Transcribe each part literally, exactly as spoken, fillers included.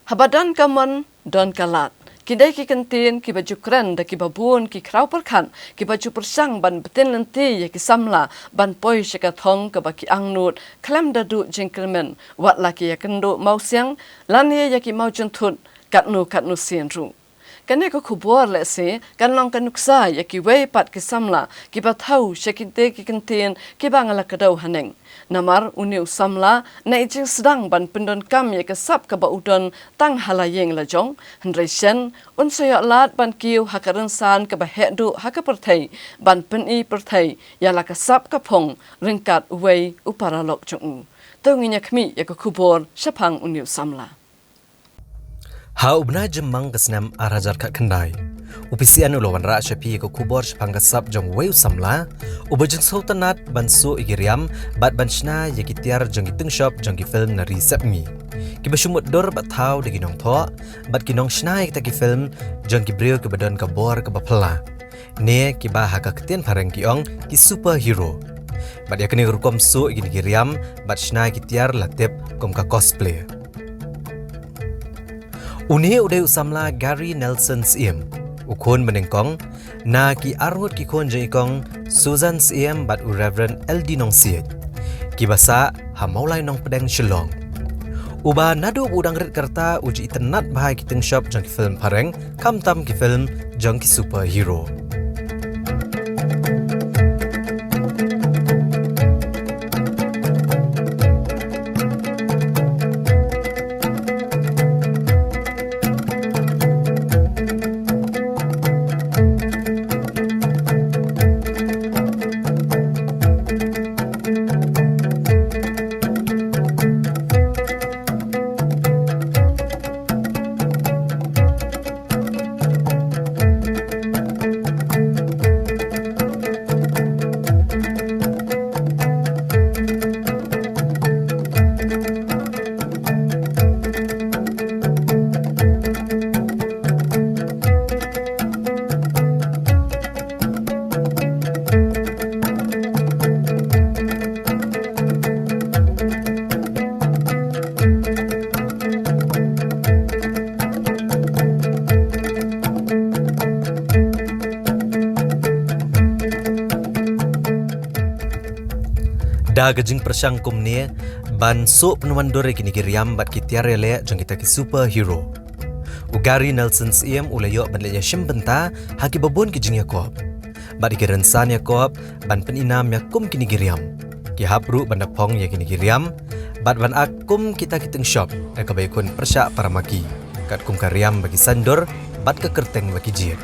Haba don ka mon, don ka lad. Ki dei ki kyntien kiba ju kren da kiba bun ki khraw pyrkhat, kiba ju pyrshang ban btin lynti ïa ki samla ban poi sha ka thong kaba ki angnud khlem da duh jingkyrmen, wat la ki ïakynduh mawsiang lane ïa ki mawjynthut katno katno sien ruh. Kane ka khubor lehse kan long ka nuksa ïa kiwei pat ki samla kiba thew sha kitei ki kyntien kiba nga la kdew haneng. Namar une u samla, na i jingsdang ban pyndonkam ïa ka sap kaba u don tang ha la ïing la jong, hynrei shen un sa ïoh lad ban kiew ha ka rynsan kaba heh duh ha ka pyrthei, ban pyni pyrthei ïa la ka sap ka phong ryngkat uwei u paralok jong u. To ngin ïa khmih ïa ka khubor shaphang une u samla. Ha u bnai Jymmang ka snem ar hajar khatkhyndai, u P C N u la wanrah sha phi ïa ka khubor shaphang ka sap jong uwei u samla uba jingsngewtynnat ban suh ïa ki riam bad ban shna ïa ki tiar jong ki tyngshop jong ki film na ri sepngi, kiba shu mutdur bad thaw da ki nongthoh bad ki nongshna ïa kita ki film jong ki briew kiba don ka bor kaba phylla, ne kiba ha ka ktien phareng ki ong ki superhero. Bad ïa kane ka rukom suh ïa kine ki riam bad shna ïa ki tiar la tip kum ka cosplay. Une u dei u samla Gary Nelson Syiem, u khun banyngkong na ki arngut ki khun jong i kong Susan Syiem bad u Reverend L D Nongsiej, kiba sah ha Mawlai Nongpdeng, Shillong. Uba naduh ba u dang rit ka rta u ju itynnat bha ïa ki tyngshop jong ki film phareng, khamtam ki film jong ki superhero. Da ka jingpyrshang kumne ban suh pynwandur ïa kine ki riam bad ki tiar ïaleh jong kita ki superhero, u Gary Nelson Syiem u la ïoh ban leit ïashim bynta ha kiba bun ki jingïakop bad ïa ki rynsan ïakop ban pyninam ïa kum kine ki riam. Ki hap ruh ban da phong ïa kine ki riam bad ban ak kum kita ki tyngshop da kaba ïakhun pyrshah para ma ki, katkum ka riam ba ki saiñdur bad ka kyrteng ba ki jied.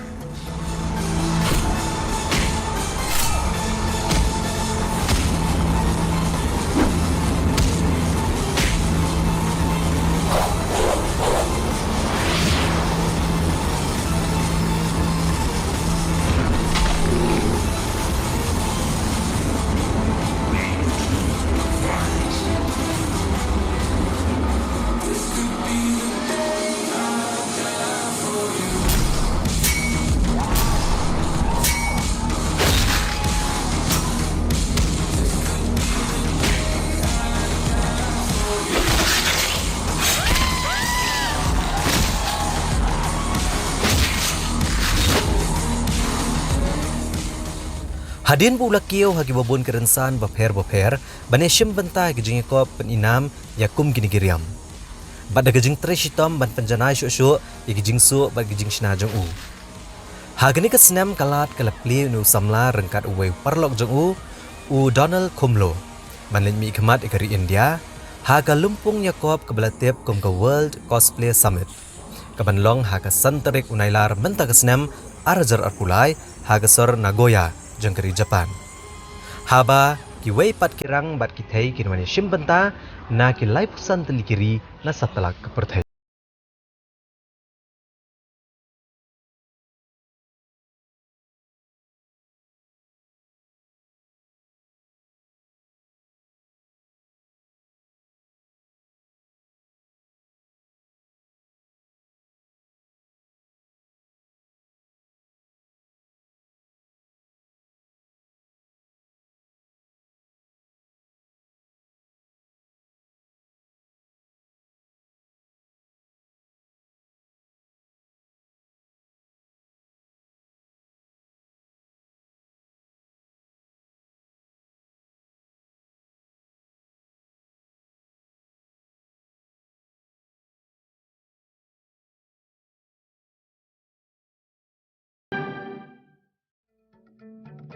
Hadien ba u la kiew ha kiba bun ki rynsan bapher bapher ban ïashim bynta ïa ki jingïakop pyninam ïa kum kine ki riam, bad da ka jingtrei shitom ban pynjanai shuh shuh ïa ki jingsuh bad ki jingshna jong u, ha kane ka snem ka lad ka la plie une u samla ryngkat uwei u paralok jong u, u Donald Khumlo, ban leit mihkhmat ïa ka ri India ha ka lympung ïakop kaba la tip kum ka World Cosplay Summit, kaban long ha ka san tarik u Nailar mynta ka snem ar hajar arphew lai ha ka sor Nagoya jong ka ri Japan, haba kiwei pat ki rang bad ki thei kin wan ïashim bynta na ki laiphew san tylli ki ri na satlak ka pyrthei.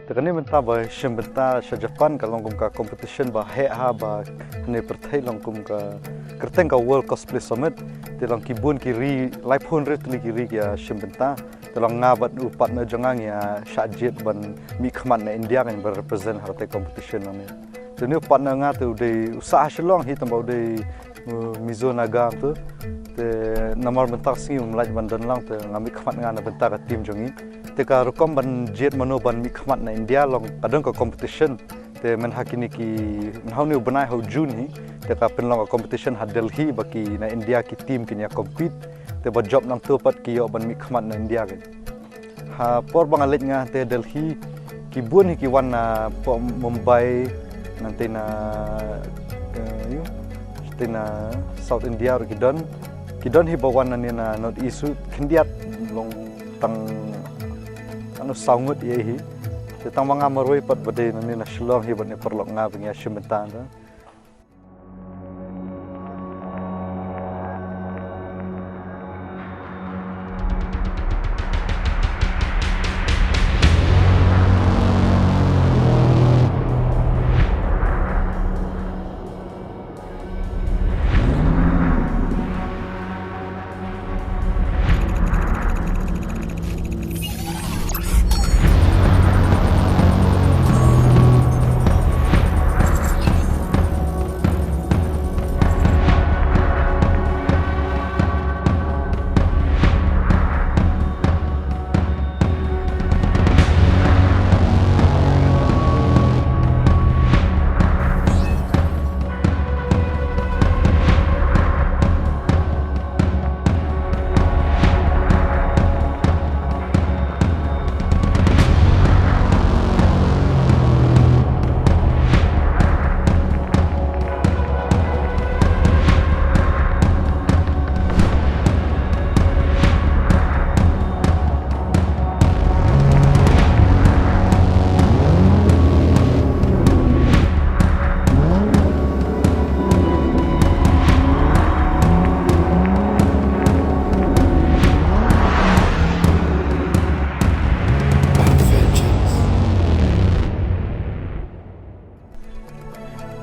Te kane mynta ba shim bynta sha Japan ka long kum ka competition ba heh ha ba hane pyrthei long kum ka kyrteng ka World Cosplay Summit. Te long ki bun ki ri, laiphew hynriew tylli ki ri ki ïa shim bynta. Te long nga bad u partner jong nga ngi ïa shah jied ban mih khmat na India kan ban represent ha kata competition long ne. Te une u partner nga te u dei u sah ha Shillong hi tang ba u dei uh, Mizo Naga tu. Te namar mynta ka sngi um lah ban don lang te nga mih khmat nga na bynta ka team jong ngi. Te ka rukom ban jied mano ban mih khmat na India long ka don ka competition. Te myn ha kine ki myn ha une u bnai ha u June hi. Te ka pynlong ka competition ha Delhi ba ki na India ki team kin ïa compete. Te ba jop nangto pat ki ïoh ban mih khmat na India ki. Ha por ba nga leit nga te Delhi ki bun hi ki wan na po Mumbai nangta na eh, yu, te na South India ruh ki don. Ki don hi ba wan na ne na North East ruh khyndiat long tang anu saw ngut ïa hi. Te tang ba nga marwei pat ba dei na ne na Shillong hi ba ne paralok nga ba ngi ïa shim bynta.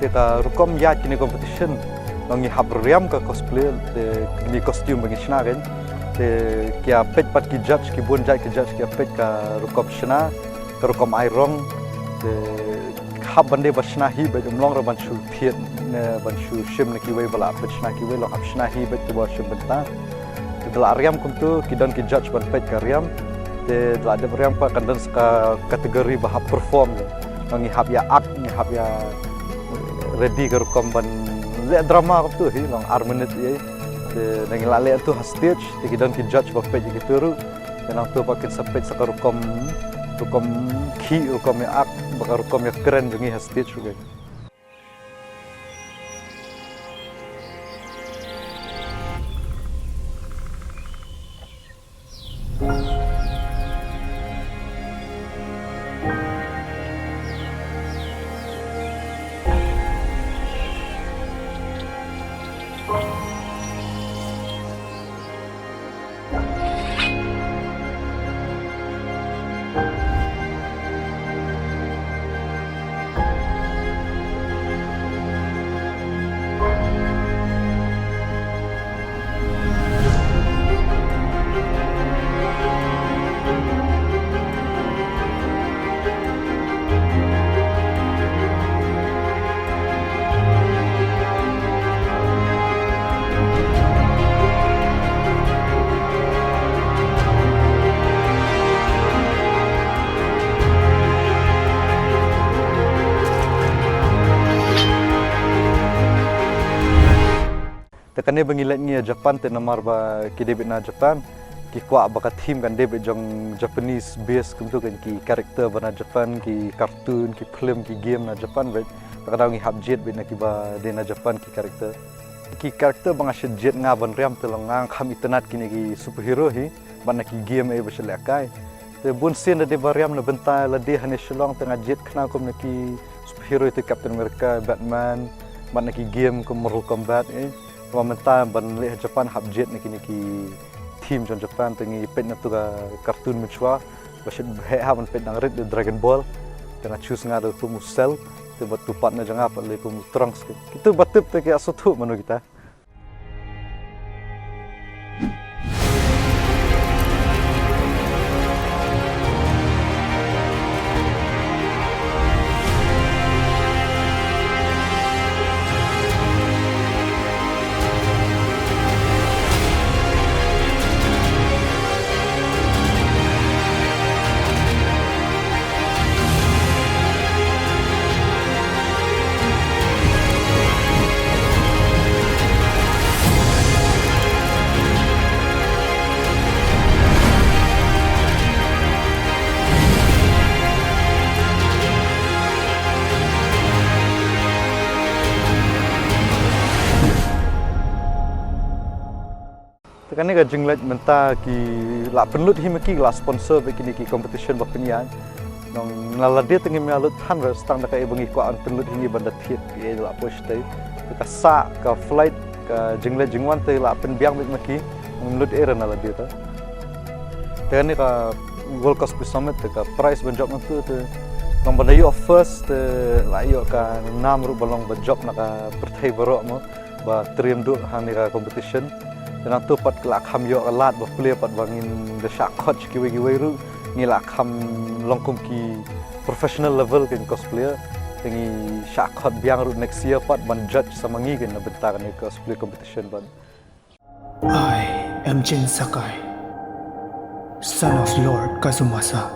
Te ka rukom ïa kine competition ngi hap riam ka cosplay te kine costume ba ngi shna kan. Te ki ïa peit pat ki judge ki bun jait ki judge ki ïa peit ka rukom shna ka rukom ai rong. Te hap ban dei ba shna hi beit um long re ban shu thied ne ban shu shim ne kiwei ba la peit shna kiwei long hap shna hi beit te ba shim bynta. Te da la riam kumtu ki don ki judge ban peit ka riam. Te da la dep riam pat kan don sa ka category ba hap perform. Ngi hap ïa act ngi hap ïa ready ka rukom ban leh drama kumtu hi long ar minit ïa. Te da ngi la leh tu ha stage te ki don ki judge ba peit ïa ki turu. Te nangtu ba kin sa peit sa ka rukom rukom ki rukom ïa act ba ka rukom ïa kren jong ngi ha stage rukom. Te kane ba ngi leit ngi ïa Japan te namar ba ki dei beit na Japan ki kwah ba ka theme kan dei beit jong Japanese base kumtu kan ki character ba na Japan ki cartoon ki film ki game na Japan beit. Te ka daw ngi hap jied beit na ki ba dei na Japan ki character. Ki character ba nga shu jied nga ban riam te long nga kham itynnad kine ki superhero hi. Bad na ki game ei ba shu lehkai. Te bun sien da dei ba riam na bynta lade hane Shillong te nga jied khnang kum na ki superhero te Captain America, Batman, bad na ki game kum Mortal Kombat ei. Te ba mynta ban leit ha Japan hap jied na kine ki theme jong Japan te ngi peit na tu ka cartoon mynshuwa. Ba shu heh ha ban peit dang rit da Dragon Ball. Te nga choose nga da kum u Cell, te bad tu partner jong nga pat leh kum u Trunks. Kita ba tip te ki ïa sngewthuh mano kita. Te kane ka jingleh mynta ki la pynlut hi ma ki, la sponsor bad kine ki competition ba pynïaid. Nong na lade te ngim ïa lut than re, tang da kaei ba ngi kwah ban pynlut hi ngi ban da thied ïa la poi shatei. Te ka sah, ka flight, ka jingleh jingwan te la pynbiang bad ma ki, ngim lut ei re na lade te. Te kane ka World Cosplay Summit te ka prize ban jop nangtu te, nong ban da ïoh first te la ïoh ka nam ruh ba long ba jop na ka pyrthei baroh mo. Ba triem duh hangne ka competition. Te nangtu pat la kham ïoh ka lad ba plie pat ba ngin da shah khot sha kiwei kiwei ruh, ngi la kham long kum ki professional level ki cosplayer. Te ngi shah khot biang ruh next year pat ban judge sa ma ngi ki na bynta kane cosplay competition pat. I am Jin Sakai, son of Lord Kazumasa.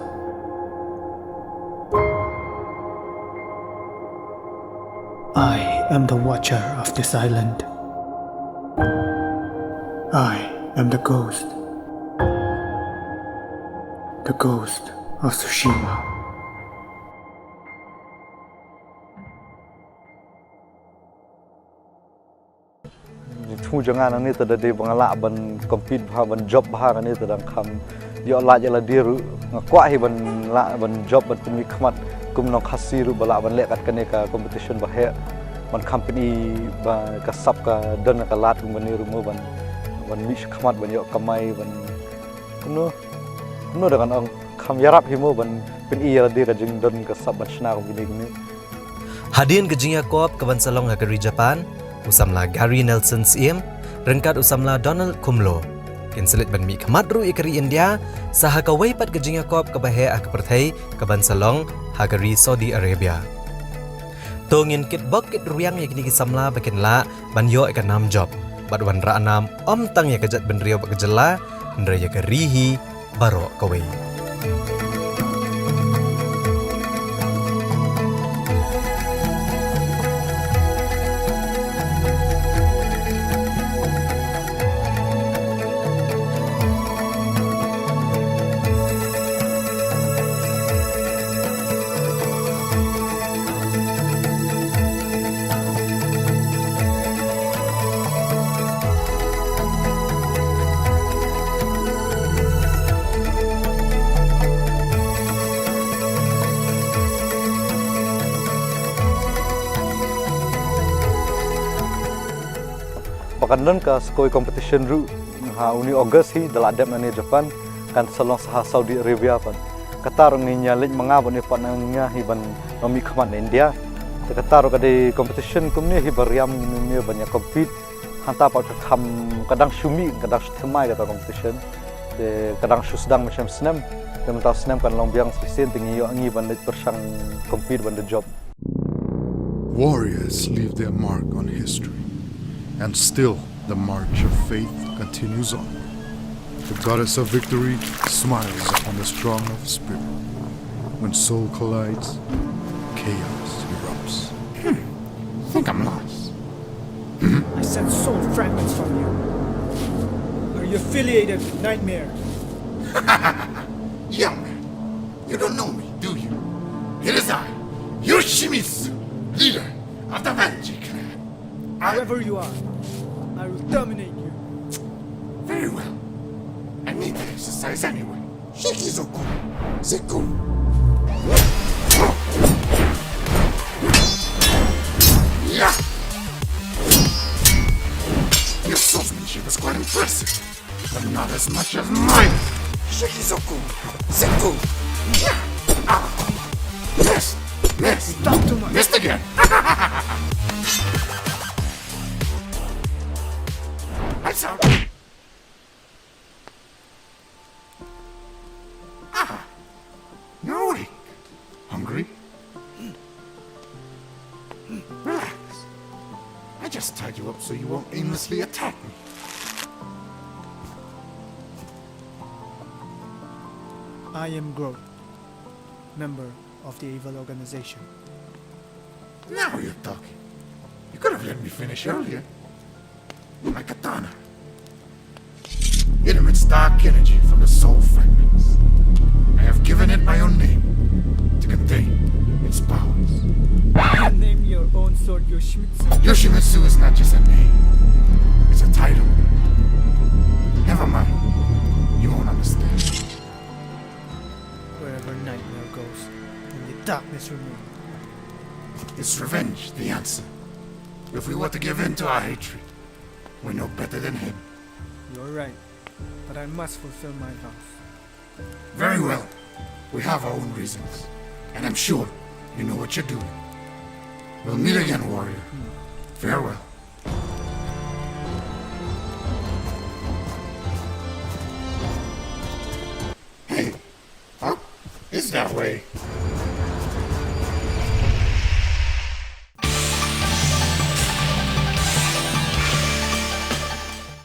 I am the watcher of this island. I am the ghost. The ghost of Tsushima. Jingthmu jong nga nangne te da dei ba nga lah ban compete bha, ban jop bha kane te dang kham ïoh lad ïa lade ruh. Nga kwah hi ban lah ban jop ban pynmih khmat kum nong Khasi ruh ba lah ban leh kat kane ka competition ba heh, ban kham pyni ba ka sap ka don ka lad kum kane ruh mo, ban, ban mih sha khmat ban ïoh kamai ban kumno, kumno da kan ong, kham ïarap hi mo ban pyni ïa lade ka jingdon ka sap ban shna kum kine kine. Hadien ka jingïakop ka ban sa long ha ka ri Japan, u samla Gary Nelson Syiem ryngkat u samla Donald Khumlo kin sa leit ban mih khmat ruh ïa ka ri India sa ha kawei pat ka jingïakop kaba heh ha ka pyrthei ka ban sa long ha ka ri Saudi Arabia. To ngin kitbok kitrwiang ïa kine ki samla ba kin lah ban ïoh ïa ka nam jop bad wanrah nam ym tang ïa ka jaitbynriew bad ka jylla, hynrei ïa ka ri hi baroh kawei. Ba kan don ka skoi competition ruh ha une u August hi, da la dep nangne Japan, kan sa long sa ha Saudi Arabia pat. Kata ruh ngin ïa leit ma nga bad une u partner jong nga hi ban ïa mih khmat na India. Te kata ruh ka dei competition kumne hi ba riam ngin ïa ban ïa compete. Hangta pat ka kham, ka dang shu mih, ka dang shu thymmai kata competition. Te ka dang shu sdang mynshem snem. Te mynta u snem kan long biang shisien, te ngi ïoh ngi ban leit pyrshang compete ban da jop. Warriors leave their mark on history, and still the march of faith continues on. The goddess of victory smiles upon the strong of spirit. When soul collides, chaos erupts. Hmm. Think I'm lost. I sense soul fragments from you. Are you affiliated with Nightmare? Young man, you don't know me, do you? It is I, Yoshimitsu, leader of the Vanji clan. I... Whoever you are, I will terminate you. Very well. I need the exercise anyway. Shikizoku. Zeku. Yeah. Your swordsmanship is quite impressive, but not as much as mine. Shikizoku. Zeku. Yeah. Ah. Yes. I just tied you up so you won't aimlessly attack me. I am Groth, member of the evil organization. Now you're talking. You could have let me finish earlier. My katana. It emits dark energy from the soul fragments. I have given it my own name to contain its powers. You name your own sword Yoshimitsu? Yoshimitsu is not just a name, it's a title. Never mind. You won't understand. Wherever nightmare goes, only darkness remains. Is revenge the answer? If we were to give in to our hatred, we're no better than him. You're right, but I must fulfill my vows. Very well. We have our own reasons. And I'm sure you know what you're doing. We'll meet again, warrior. Farewell. Hey, up is that way.